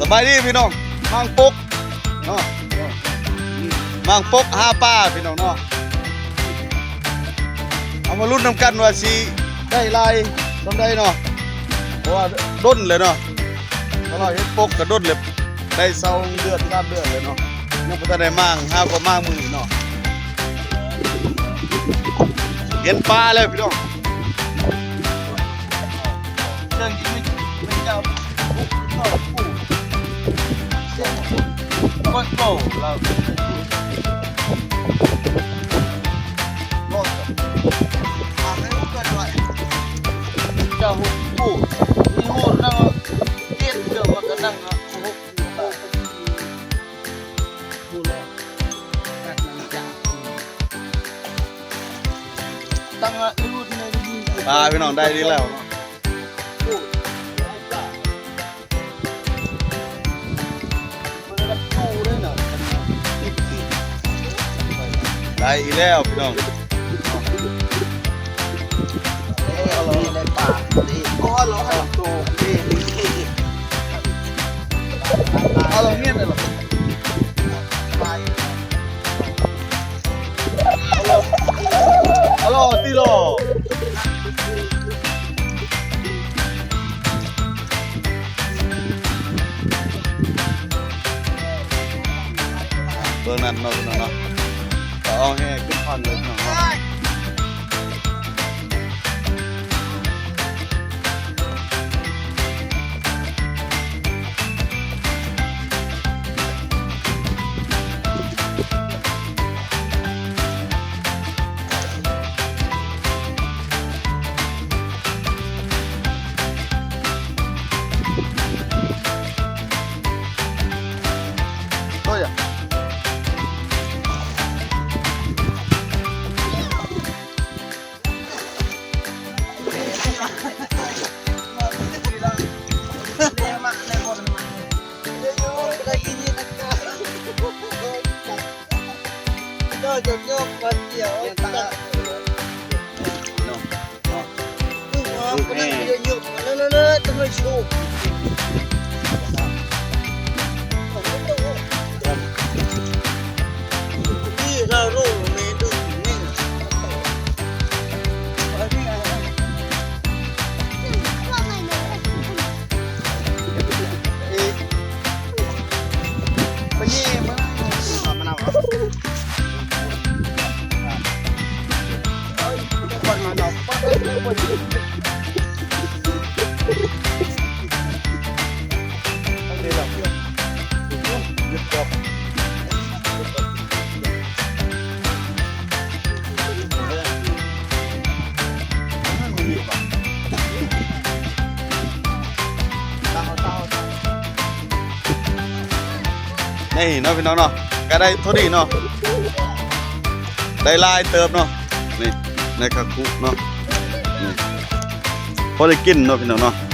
ສະບາຍດີພີ່ນ້ອງ ມາງປົກເນາະ ມາງປົກຫາປາພີ່ນ້ອງເນາະ. ເຮົາມາລຸ້ນນຳກັນວ່າຊິໄດ້ຫຼາຍສ່ຳໃດເນາະ ເພາະວ່າດົນແລ້ວເນາະ ເພາະວ່າເຮັດປົກກະດົນແລ້ວ ໄດ້ສອງເດືອນສາມເດືອນແລ້ວເນາະ ຍັງບໍ່ທັນໄດ້ມາງ ຫາກໍມາງມື້ນີ້ເນາະ. ເຫັນປາແລ້ວພີ່ນ້ອງ. ປາພີ່ນ້ອງ ໄດ້ອີກແລ້ວເນາະ ໄດ້ອີກແລ້ວພີ່ນ້ອງ. ເບິ່ງນັ້ນເນາະພີ່ນ້ອງເນາະ ກະເອົາແຫ່ຂຶ້ນຝັ່ງເລີຍພີ່ນ້ອງເນາະ. ນີ້ເນາະພີ່ນ້ອງເນາະ ກະໄດ້ເທົ່ານີ້ເນາະ ໄດ້ຫຼາຍເຕີບເນາະ ນີ້ ໃນຄາຄຸເນາະ ນີ້ ພໍໄດ້ກິນເນາະພີ່ນ້ອງເນາະ.